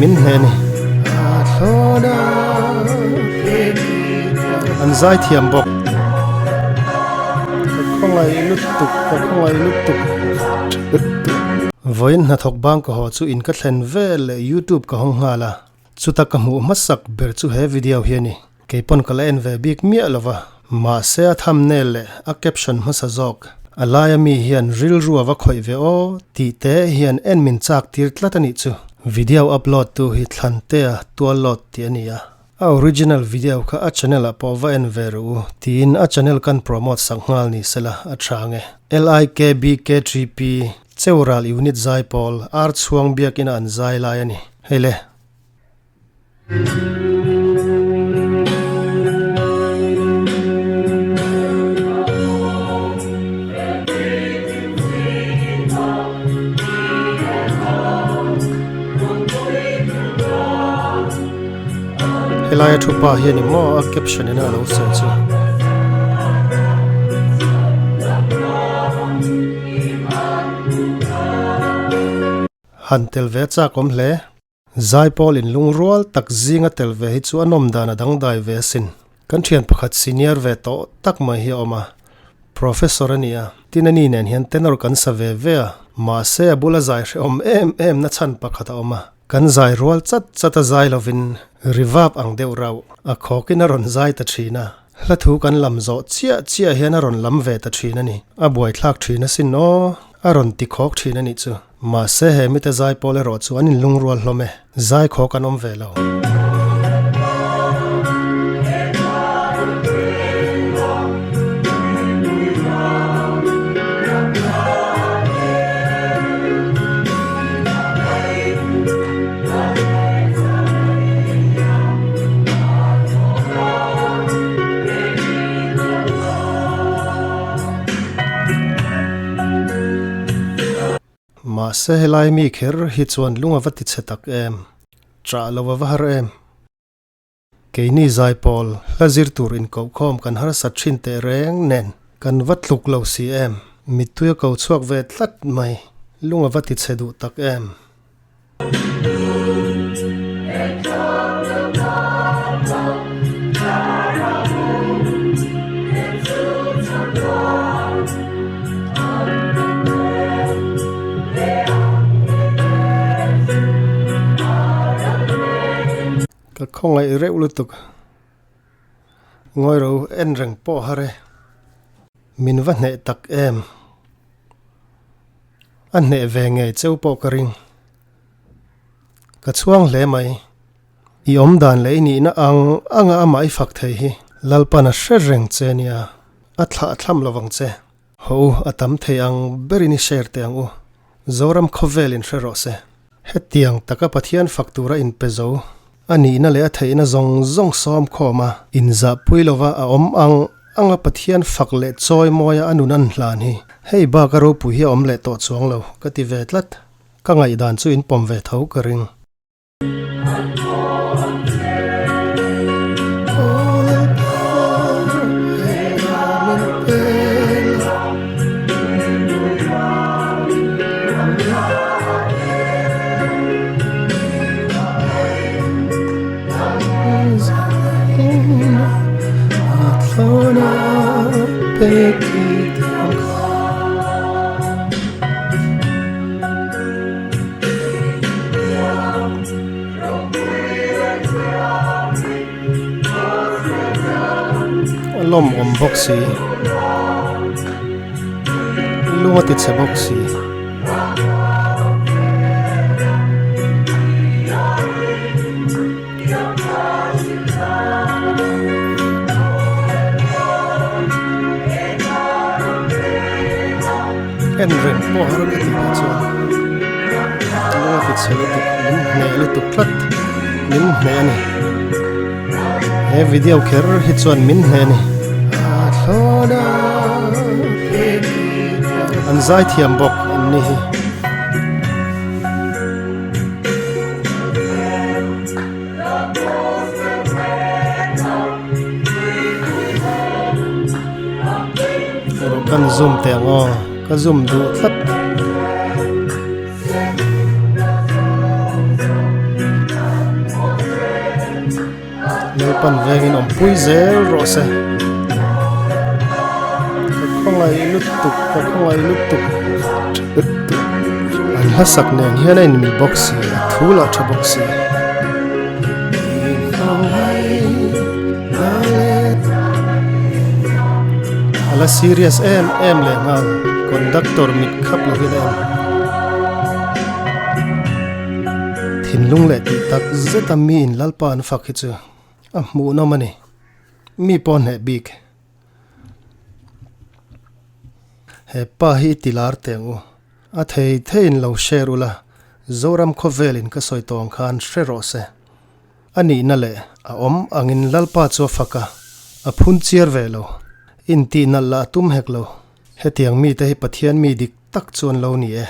Min hle ni. An zai thiam bawk. Ka khawngaih lutuk, ka khawngaih lutuk. Vawiin hnathawk bang ka haw chu in ka thlen vel leh youtube ka hawng nghal a. Chuta ka hmuh hmasak ber chu he video hi a ni. Keipawn ka la en ve bik miah lo va, mahse a thumbnail leh a caption hmasa zawk, a laia mi hian rilru a va khawih ve aw tih te hian en min chak tir tlat a nih chu. Video upload tu hi Thlantea Tuallawt tih a ni a, a original video kha a channel ah pawh va en ve rawh u tiin a channel kan promote sak nghal ni sela a tha nge. LIKBK3P Cheural Unit Zaipawl Ar Chhuang Biakina an zai lai a ni. Hei le. Helaia thu pa hian eng maw a caption in a lo sawi chu. Han tel ve chak awm hle. Zaipawl in lungrual tak zinga tel ve hi chu a nawm dan a dangdai ve asin. Kan thian pakhat senior ve tawh tak mai hi a awm a, Professor a ni a, tin a ni nen hian tenor kan sa ve ve a, mahse a bula zai hrehawm em em na chhan pakhat a awm a, kan zai rual chat chat a zai lovin rivap ang deuh rauh a khawkin a rawn zai ta thin a, hla thu kan lam zawh chiah chiah hian a rawn lam ve ta thin a ni, a buaithlak thin asin aw, a rawn ti khawk thin a nih chu. Mahse he mite zai pawl erawh chu an inlungrual hlawm e, zai khaw kan awm ve lo. Mahse helai mi kher hi chuan lung a va ti chhe tak em? Chah lo a va har em? Keini zaipawl hla zir tur inkohkhawm kan harsat thin teh reng nen kan va tluk lo si em? Mittui a ko chhuak ve tlat mai, lung a va ti chhe duh tak em? Ka khawngaih reuh lutuk. Ngawi ro en reng pawh har e. Min va hneh tak em. A hneh ve ngei cheu pawh ka ring. Ka chhuang hle mai. I awm dan leh i nihna ang anga amah i fak thei hi Lalpan a hre reng che nia, a thlah thlam lo vang che. Haw u, a tam thei ang berin i share teh ang u. Zoram khawvel in hre rawh se. Hetiang taka Pathian fak tura inpe zo, a nihna leh a theihna zawng zawng sawm khawm a, inzahpui lova a awm ang anga Pathian fak leh chawi mawia a nun an hlan hi, hei bak a ropui hi a awm leh tawh chuang lo, ka ti ve tlat. Ka ngaihdan chu in pawm ve tho ka ring. A lawmawm bawk si lung a ti chhe bawk si. En reng pawh har ka tih ah chuan lung a ti chhe lutuk min hneh lutuk tlat min hneh a ni he video kher hi chuan min hneh a ni an zai thiam bawk an ni hi. Kan zoom teh ang aw ka zoom duh tlat. Lalpan vengin awmpui zel rawh se. Ka khawngaih lutuk, ka khawngaih lutuk. An hlasak nen hian a inmil bawk si, a thu lah tha bawk si. A la serious em em leh nghal, conductor mit khap lovin a en. Thinlung leh tih tak zeta miin Lalpa an fak hi chu a hmuhnawm a ni. Mi pawh hneh bik. He pa hi i ti lar teh ang u. A thei theiin lo share ula, Zoram khawvelin ka sawi tawh ang khan hre rawh se. A nihna leh a awm angin Lalpa chu a fak a, a phun chiar ve lo. Intih nalh lah a tum hek lo. Hetiang mite hi Pathian mi dik tak chu an lo ni e.